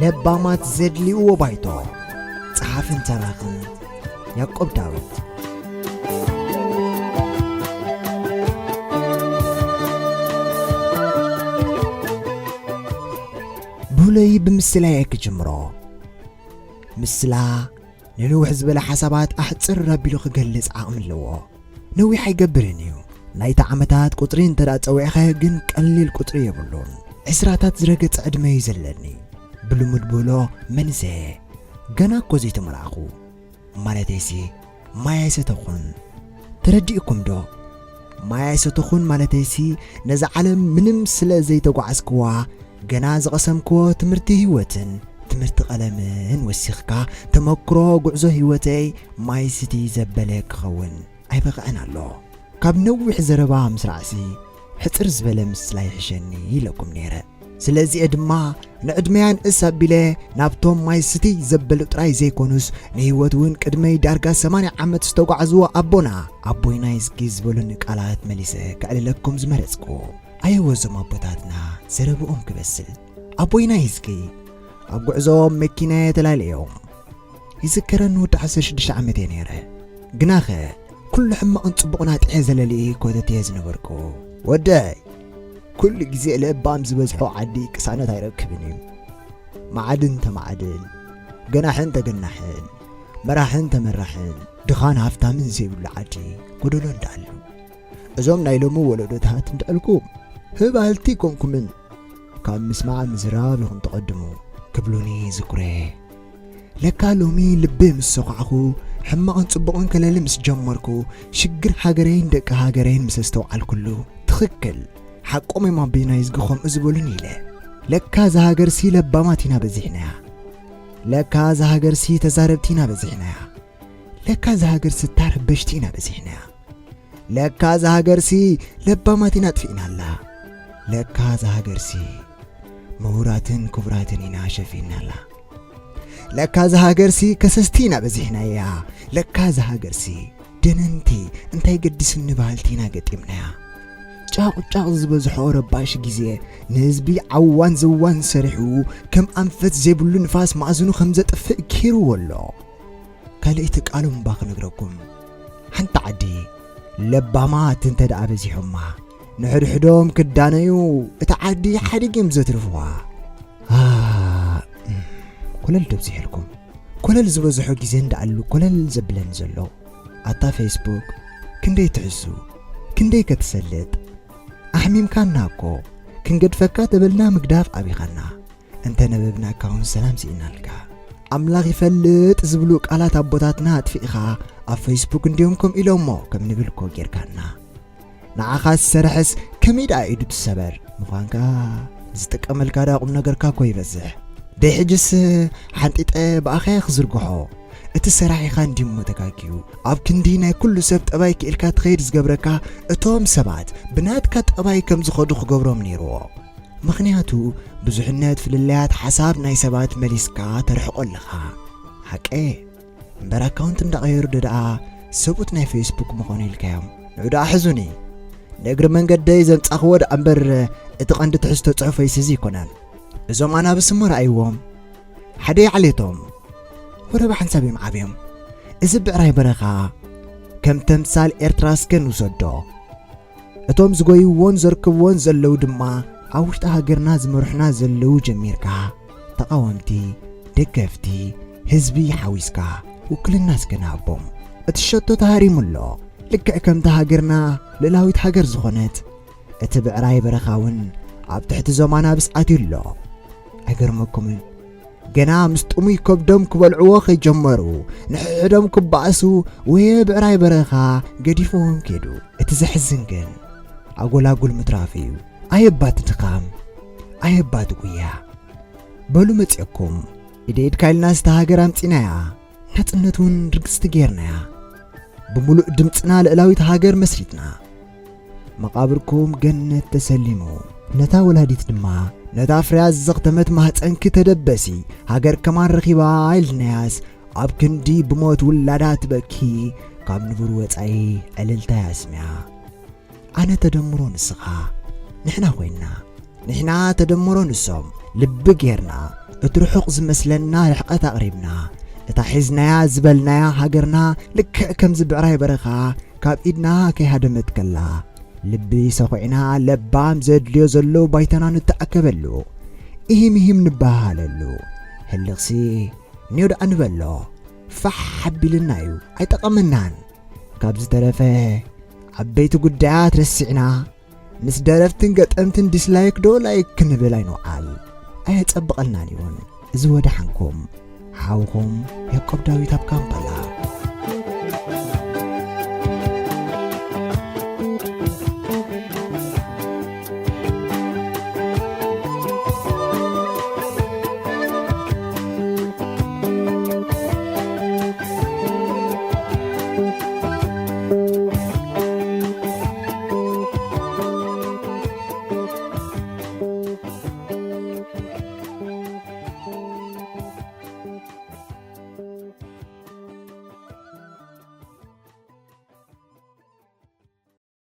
ለባማት ዘድልይዎ ባይቶ። ጸሓፍን ተራኽን ያዕቆብ ዳዊት። ብህሎይ ብምስላ እየ ክጅምሮ። ምስላ ንንውሕ ዝበለ ሓሳባት ኣሕጽር ኣቢሉ ክገልጽ ዓቕሚ ኣለዎ። ነዊሕ ኣይገብርን እዩ። ናይታ ዓመታት ቁጽሪ እንተ ደኣ ጸዊዕኻ ግን ቀሊል ቁጽሪ የብሉን። ዕስራታት ዝረገጸ ዕድመ እዩ ዘለኒ። ብልሙድ ብህሎ መንእሰየ። ገና እኮ ዘይተመርዓኹ። ማለተይሲ ማይ ኣይሰተኹን። ተረዲእኩም ዶ? ማይ ኣይሰተኹን ማለተይሲ ነዛ ዓለም ምንም ስለ ዘይተጓዓዝክዋ፣ ገና ዝቐሰምክዎ ትምህርቲ ህይወትን ትምህርቲ ቀለምን ወሲኽካ ተመክሮ ጉዕዞ ህይወተይ ማይ ስቲ ዘበለ ክኸውን ኣይበቕዕን ኣሎ። ካብ ነዊሕ ዘረባ ምስራዕሲ ሕጽር ዝበለ ምስላ ይሕሸኒ ኢለኩም ነይረ። ስለዚ'የ ድማ ንዕድመያ ንእስ ኣቢለ ናብቶም ማይ ስትይ ዘበሉ ጥራይ ዘይኮኑስ ንህይወት እውን ቅድመይ ዳርጋ ሰማንያ ዓመት ዝተጓዕዝዎ ኣቦና ኣቦይና ይዝጊ ዝበሉኒ ቃላት መሊሰ ከዕልለኩም ዝመረጽኩ። ኣየወ እዞም ኣቦታትና ዘረብኦም ክበስል። ኣቦይና ይዝጊ ኣብ ጉዕዞኦም መኪናየ ተላልዮም። ይዝከረኒ ወዲ ዓሰርተ ሽዱሽተ ዓመት እየ ነይረ። ግናኸ ኩሉ ሕማቕን ጽቡቕን ኣጥዕየ ዘለልየ ኮተት እየ ዝነበርኩ። ወደይ፣ ኩሉ ግዜ ለባም ዝበዝሖ ዓዲ ቅሳነት ኣይረክብን እዩ። ማዕድን ተማዕድን፣ ገናሕን ተገናሕን፣ መራሕን ተመራሕን፣ ድኻን ሃፍታምን ዘይብሉ ዓዲ ጎደሎ እንዳኣሉ። እዞም ናይ ሎሚ ወለዶታት እንዳኣልኩም ህባልቲ ኮንኩምን ካብ ምስማዕ ምዝራብ ኢኹም ትቐድሙ ክብሉኒ ይዝክሮ እየ። ለካ ሎሚ ልቢ ምስ ሰኳዕኩ፣ ሕማቕን ጽቡቕን ከለሊ ምስ ጀመርኩ፣ ሽግር ሃገረይን ደቂ ሃገረይን ምስ ኣስተውዓልኩሉ፣ ትኽክል፣ ሓቆም እዮም ኣቦይና ይዝጊ ከምኡ ዝበሉኒ ኢለ። ለካ እዛ ሃገርሲ ለባማት ኢና በዚሕናያ። ለካ እዛ ሃገርሲ ተዛረብቲ ኢና በዚሕናያ። ለካ እዛ ሃገርሲ ተረበሽቲ ኢና በዚሕናያ። ለካ እዛ ሃገርሲ ለባማት ኢና ኣጥፊእናላ። ለካ እዛ ሃገርሲ ምሁራትን ክቡራትን ኢና ሸፊናላ። ለካ እዛ ሃገርሲ ከሰስቲ ኢና በዚሕናያ። ለካ እዛ ሃገርሲ ደነንቲ እንታይ ገዲስኒ በሃልቲ ኢና ገጢምናያ። ጫቕ ጫቕ ዝበዝሖ ረባሺ ግዜ ንህዝቢ ዓዋን ዘዋን ሰሪሑ ከም ኣንፈት ዘይብሉ ንፋስ ማእዝኑ ከም ዘጥፍእ ኪርዎ ኣሎ። ካልኣይቲ ቃሎም እባ ክነግረኩም። ሓንቲ ዓዲ ለባማት እንተ ደኣ በዚሖማ፣ ንሕድሕዶም ክዳነዩ፣ እታ ዓዲ ሓዲግ እዮም ዘትርፍዋ። ኣ፣ እም፣ ኮለል ደብዚሐልኩም። ኮለል ዝበዝሖ ግዜ እንዳኣሉ ኮለል ዘብለኒ ዘሎ። ኣታ ፌስቡክ፣ ክንደይ ትሕሱ፣ ክንደይ ከትሰልጥ። ኣሕሚምካና እኮ፣ ክንገድፈካ ተበልና ምግዳፍ ኣቢኻና። እንተ ነበብናካ እውን ሰላም ስኢናልካ። ኣምላኽ ይፈልጥ ዝብሉ ቃላት ኣቦታትና ኣጥፊእኻ ኣብ ፌስቡክ እንድዮም ከምኡ ኢሎሞ ከም ንብል እኮ ጌርካና። ንዓኻ ዝሰርሐስ ከመይ ደኣ ኢዱ ትሰበር ምዃንካ ዝጥቀመልካ ደኣ ቁም ነገርካ እኮ ይበዝሕ። ደይ ሕጅስ ሓንጢጠ ብኣኸ ክዝርግሖ። እቲ ሰራሒኻ እንድዩሞ ተጋግዩ። ኣብ ክንዲ ናይ ኩሉ ሰብ ጠባይ ክኢልካ ትኸይድ ዝገብረካ እቶም ሰባት ብናትካ ጠባይ ከም ዝኸዱ ክገብሮም ነይርዎ። ምኽንያቱ ብዙሕነት ፍልልያት ሓሳብ ናይ ሰባት መሊስካ ተርሕቆ ኣለኻ። ሓቀ እምበር ኣካውንት እንዳቐየሩ ዶ ደኣ ሰብኡት ናይ ፌስቡክ ምኾኑ ኢልካዮም። ንዑ ደኣ ሕዙኒ። ንእግሪ መንገደይ ዘምጻኽዎ ደኣ እምበር እቲ ቀንዲ ትሕዝቶ ጽሑፈይስ እዚ ኣይኮነን። እዞም ኣናብስ እሞ ረኣይዎም። ሓደ ዓሌቶም ወረ ብሓንሳብ እዮም ዓብዮም። እዚ ብዕራይ በረኻ ከም ተምሳል ኤርትራ እስከ ንውሰዶ። እቶም ዝጎይዎን ዘርክብዎን ዘለዉ ድማ ኣብ ውሽጢ ሃገርና ዝመርሑና ዘለዉ ጀሚርካ ተቓወምቲ፣ ደገፍቲ፣ ህዝቢ ሓዊስካ ውክልና እስከ ንሃቦም። እቲ ሸቶ ተሃሪሙ ኣሎ። ልክዕ ከምታ ሃገርና ልእላዊት ሃገር ዝኾነት፣ እቲ ብዕራይ በረኻ እውን ኣብ ትሕቲ እዞም ኣናብስ ኣትዩ ኣሎ። ኣይገርመኩምን? ገና ምስ ጥሙይ ከብዶም ክበልዕዎ ከይጀመሩ፣ ንሕድሕዶም ክበኣሱ፣ ወየ ብዕራይ በረኻ ገዲፍዎም ከይዱ። እቲ ዘሕዝን ግን፣ ኣጎላጉል ምትራፍ እዩ። ኣየባት ድኻም፣ ኣየባት ጉያ። በሉ መጺኦኩም፣ ኢድ ኢድካ ኢልና ዝታ ሃገር ኣምጺናያ። ናጽነት እውን ርግጽቲ ጌርናያ። ብምሉእ ድምጽና ልእላዊት ሃገር መስሪትና። መቓብርኩም ገነት ተሰሊሙ። ነታ ወላዲት ድማ፣ ነታ ፍርያ ዘኽተመት ማህጸንኪ ተደበሲ፣ ሃገር ከማን ረኺባ ኢልናያስ፣ ኣብ ክንዲ ብሞት ውላዳ ትበኪ፣ ካብ ንቡር ወጻኢ ዕልልታ እያ ኣስሚዓ። ኣነ ተደምሮ ንስኻ፣ ንሕና ኮይንና፣ ንሕና ተደምሮ ንሶም፣ ልቢ ጌርና፣ እቲ ርሑቕ ዝመስለና ርሕቀት ኣቕሪብና፣ እታ ሒዝናያ ዝበልናያ ሃገርና ልክዕ ከምዚ ብዕራይ በረኻ ካብ ኢድና ከይሃደመት ከላ፣ ልቢ ሰኹዕና ለባም ዘድልዮ ዘሎ ባይታና ንተኣከበሉ፣ ኢሂም ኢሂም ንበሃሃለሉ። ህልኽሲ ኔው ደኣ ንበሎ፣ ፋሕ ኣቢልና እዩ፣ ኣይጠቐመናን። ካብ ዝተረፈ ዓበይቲ ጉዳያት ረሲዕና፣ ምስ ደረፍትን ገጠምትን ዲስላይክ ዶ ላይክ ክንብል ኣይንውዓል። ኣየጸብቐልናን እውን። እዚ ወደሓንኩም። ሓውኹም ያዕቆብ ዳዊት ኣብ ካምፓላ።